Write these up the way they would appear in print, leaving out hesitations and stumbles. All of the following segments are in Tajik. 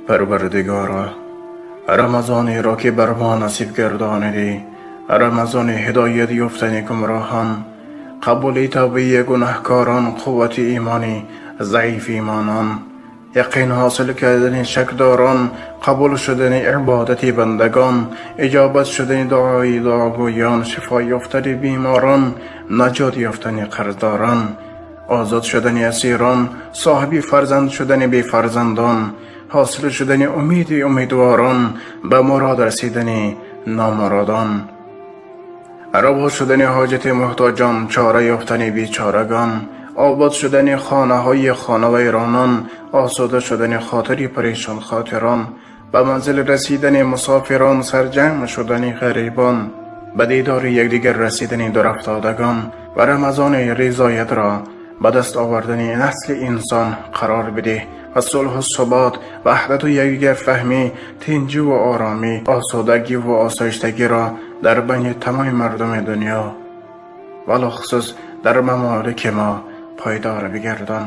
Парвардигоро, Рамазонеро ки бар мо насиб гардонидӣ, Рамазони ҳидоят ёфтани гумроҳон, қабули тавбаи гунаҳкорон, қуввати имони заиф имонон, яқин ҳосил кардани шакдорон, қабул шудани ибодати бандагон, иҷобат шудани дуои дуогӯён, шифо ёфтани беморон, наҷот ёфтани қарздорон, озод шудани асирон, соҳиби фарзанд шудани бефарзандон, ҳосил шудани умеди умедворон, ба мурод расидани номуродон, раво шудани ҳоҷати муҳтоҷон, чора ёфтани бечорагон, обод шудани хонаҳои хонавайронон, осуда шудани хотири парешонхотирон, ба манзил расидани мусофирон, сарҷамъ шудани ғарибон, ба дидори якдигар расидани дурафтодагон ва Рамазони ризоятро ба даст овардани насли инсон қарор бидеҳ ва сулҳу субот, ваҳдату якдигарфаҳмӣ, тинҷӣ ва оромӣ, осудагӣ ва осоиштагиро дар байни тамоми мардуми дунё ва алалхусус дар мамолики мо пойдор бигардон.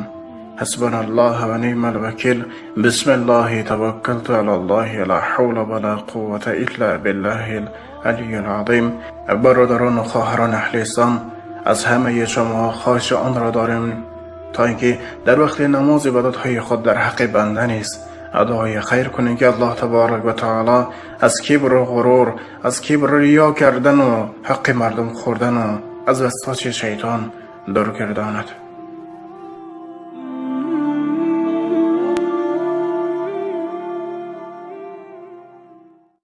Ҳасбана Аллоҳ ва ниъмал вакил. Бисмиллоҳи таваккалту алаллоҳи, ла ҳавла ва ла қуввата илла биллаҳил алийил азим. Бародарон ва хоҳарони аҳли ислом, аз ҳамаи шумо хоҳиши онро дорем то инки дар вақти намоз ибодатҳои худ дар ҳаққи банда низ дуои хайр кунем, ки Аллоҳ табарак ва таоло аз кибру ғурур, аз кибру риё кардан ва ҳаққи мардум хӯрдан ва аз васвасаи шайтон дур гардонад.